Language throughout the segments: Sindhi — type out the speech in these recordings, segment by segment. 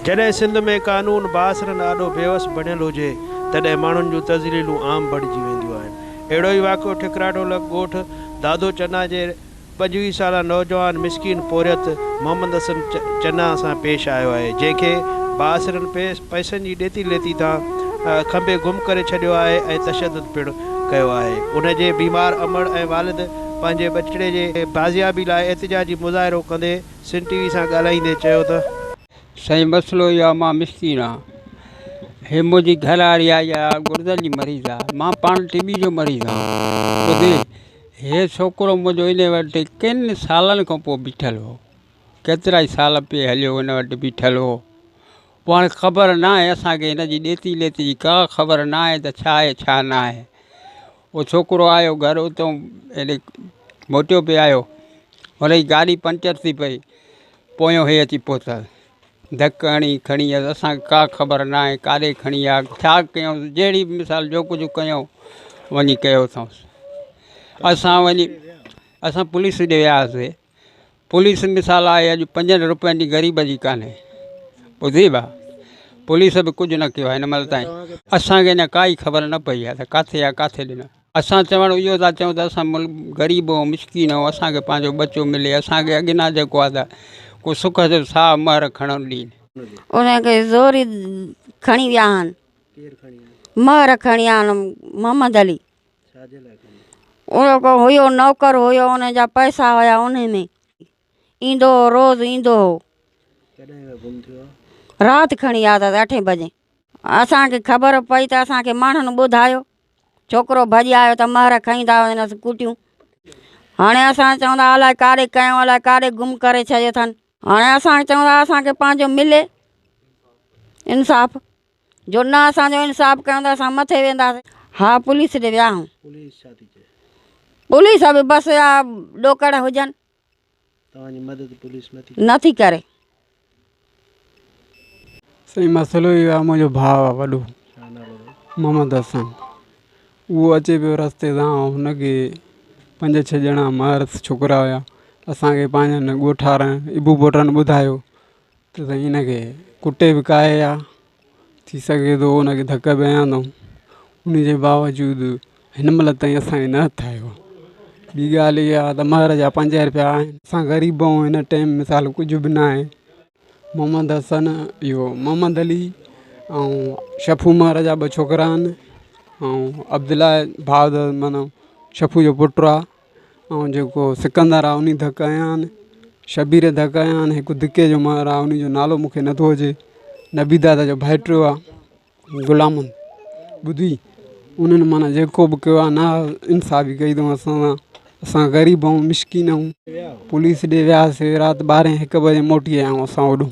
جڏهن سنڌ ۾ قانون بااثرن آڏو بيوس بڻيل هجي، تڏهن ماڻهن جون تذليلون عام بڻجي وينديون آهن. اهڙو ئي واقعو ٺڪراٺو لڳ ڳوٺ دادو چنا جي 25 سالا نوجوان مسڪين پورهيت محمد حسن چنا سان پيش آيو آهي، جنهن کي بااثرن پئسن جي ڏيتي ليتي تان کنڀي گم ڪري ڇڏيو آهي ۽ تشدد پڻ ڪيو آهي. ان جي بيمار امڙ ۽ والد پنهنجي ٻچڙي جي بازيابي لاء احتجاجي مظاهرو ڪندي سنڌ ٽي وي سان ڳالهائيندي چيو ته. سائين مسئلو اهو آ مان مسڪين آ هي منهنجي گهر واري آ اها گردن جي مريض آ مان پاڻ ٽي بي جو مريض آ ٻڌي هي ڇوڪرو منهنجو ان وٽ ڪن سالن کان پوء بيٺل هو ڪيترا ئي سال پئي هليو ان وٽ بيٺل هو پوء هاڻي خبر نه آهي اسانکي هن جي ڏيتي ليتي جي ڪا خبر نه آهي ته ڇا آهي ڇا نه آهي اهو ڇوڪرو آيو گهر اتو هيڏي موٽيو پئي آيو هن جي گاڏي پنچر ٿي پئي پويون هي اچي پهتل ڌڪ هڻي کڻي ويس اسان کي ڪا خبر نه آهي ڪاڏي کڻي ويا ڇا ڪيائونس جهڙي به مثال جو ڪجهه ڪيائون وڃي ڪيو اٿائونس اسان وڃي اسان پوليس ڏي وياسي پوليس مثال آهي اڄ پنجن روپين جي غريب جي ڪانهي ٻڌي با پوليس به ڪجهه نه ڪيو آهي هن مهل تائين اسانکي اڃا ڪائي خبر نه پئي آهي ته ڪاٿي آهي ڪاٿي ڏنا اسان چوڻ اهو ٿا چئون ته اسان ملڪ غريب ۽ مسڪين آهيون اسانکي پنهنجو ٻچو ملي اسانکي اڳنا جيڪو آهي ته ڪو سک جو ساهه مهر کڻڻ ڏين. ان کي زوري کڻي ويا آهن مهر کڻي آيا آهن محمد علي ان ڪو هيو نوڪر هيو ان جا پئسا هيا ان ۾ ايندو هو روز ايندو هو رات کڻي آيا اٿس اٺين بجي اسان کي خبر پئي ته اسان کي ماڻهن ٻڌايو ڇوڪرو ڀڄي آيو ته مهر کڻي ٿا وڃنس ڪٽيون هاڻي اسان چوندا الائي ڪاڏي ڪيون الائي ڪاڏي گم ڪري ڇڏيو اٿن هاڻي اسان چوندا اسان کي پنهنجو ملي انصاف جو نه اسان جو انصاف ڪيو ته اسان مٿي وينداسين. ها پوليس ڏي ويا آهيون. پوليس ڇا ٿي چئي؟ پوليس به بس اها ڏوڪڙ هجن. توهان جي مدد پوليس نه ٿي نه ٿي ڪري. سائين مسئلو اهو آهي منهنجو ڀاء آهي وڏو ڇا نالو اٿس؟ محمد حسن اهو اچي پيو رستي تان هن کي پنج ڇهه ڄڻا مارس ڇوڪرا هيا اسانکي پنهنجن ڳوٺ وارن ابو پوٽن ٻڌايو ته سائين هن کي ڪٽي به ڪاهي آ ٿي سگهي ٿو هن کي ڌڪ به هنيا اٿئون ان جي باوجود هن مهل تائين اسان کي نه هٿ آيو آهي ٻي ڳالهه اها آهي ته مهر جا 5 روپيا آهن اسان غريب آهيون هن ٽائيم مثال ڪجهه به نه آهي محمد حسن اهو محمد علي ۽ شفو مهر جا ٻه ڇوڪرا آهن ۽ عبدالله ڀاء معنيٰ شفو جو پٽ آهي ۽ جيڪو سڪندر آ انهي ڌڪ هنيا آهن شبير ڌڪ هنيا آهن هڪ ڌڪي جو مار آ انهي جو نالو مونکي نٿو اچي نبي دادا جو ڀائٽيو آ غلام ٻڌي انهن معنيٰ جيڪو به ڪيو آ نا انصافي ڪئي اٿئون اسان سان اسان غريب آهيون مسڪين آهيون پوليس ڏي وياسي رات ٻارهين هڪ بجي موٽي آيا آهيون اسان اوڏو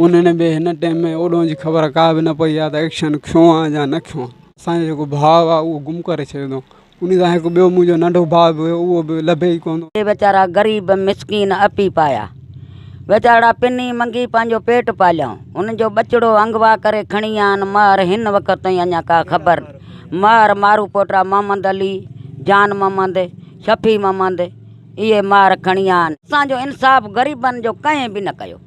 انهن به هن ٽائيم ۾ اوڏو جي خبر ڪا به نه پئي آ ته ايڪشن کنيو آ يا نه کنيو آ اسانجو جيڪو ڀاء آ اهو گم ڪري ڇڏيو اٿئون انهي سان هڪ ٻيو منهنجو ننڍو ڀاء به هيو اهو به لڀي ئي ڪونه. اهي ويچارا غريب مسڪين اپي پايا ويچارڙا پني منگي پنهنجو پيٽ پاليائون انهن جو ٻچڙو انگوا ڪري کڻي آيا آهن مهر هن وقت تائين اڃا ڪا خبر مهر مارو پوٽا محمد علي جان محمد شفيع محمد اهي مهر کڻي آيا آهن. اسان جو انصاف غريبن جو ڪنهن به نه ڪيو.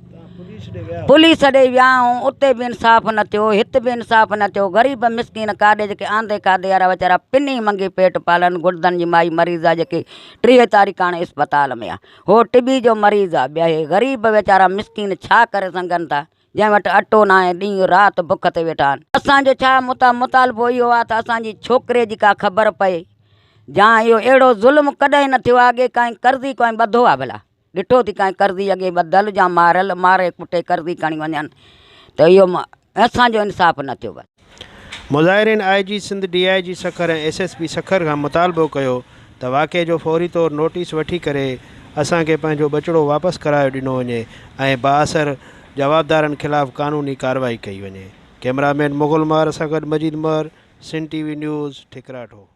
پوليس ڏي ويا آهيون اتي به انصاف نه ٿيو هت به انصاف نه ٿيو غريب مسڪين ڪاڏي جيڪي آندي کاڌي وارا ويچارا پني منگي پيٽ پالن گڙدن جي مائي مريض آ جيڪي 30 تاريخ هاڻي اسپتال ۾ آ هو ٽبي جو مريض آ ٻيا هي غريب ويچارا مسڪين ڇا ڪري سگهن ٿا جنهن وٽ اٽو ناهي ڏينهن رات بک تي ويٺا آهن اسان جو ڇا مطالبو اهو آ ته اسان جي ڇوڪري جي ڪا خبر پئي جا اهو اهڙو ظلم ڪڏهن نه ٿيو آ اڳي ڪائين قرضي ڪائين ٻڌو آ ڀلا ڏٺو ٿي ڪانء قرضي اڳي ٻڌل يا ماريل ماري ڪٽي قرضي کڻي وڃن ته اهو اسان جو انصاف نه ٿيو بس. مظاهرين I G Sindh, D I G Sukkur ۽ S S P Sukkur کان مطالبو ڪيو ته واقعي جو فوري طور نوٽيس وٺي ڪري اسان کي پنهنجو ٻچڙو واپس ڪرايو ڏنو وڃي ۽ بااثر جوابدارن خلاف قانوني ڪارروائي ڪئي وڃي. ڪئميرا مين مغل مهر سان گڏ Majeed Mehar, Sindh T V news, Thikratho.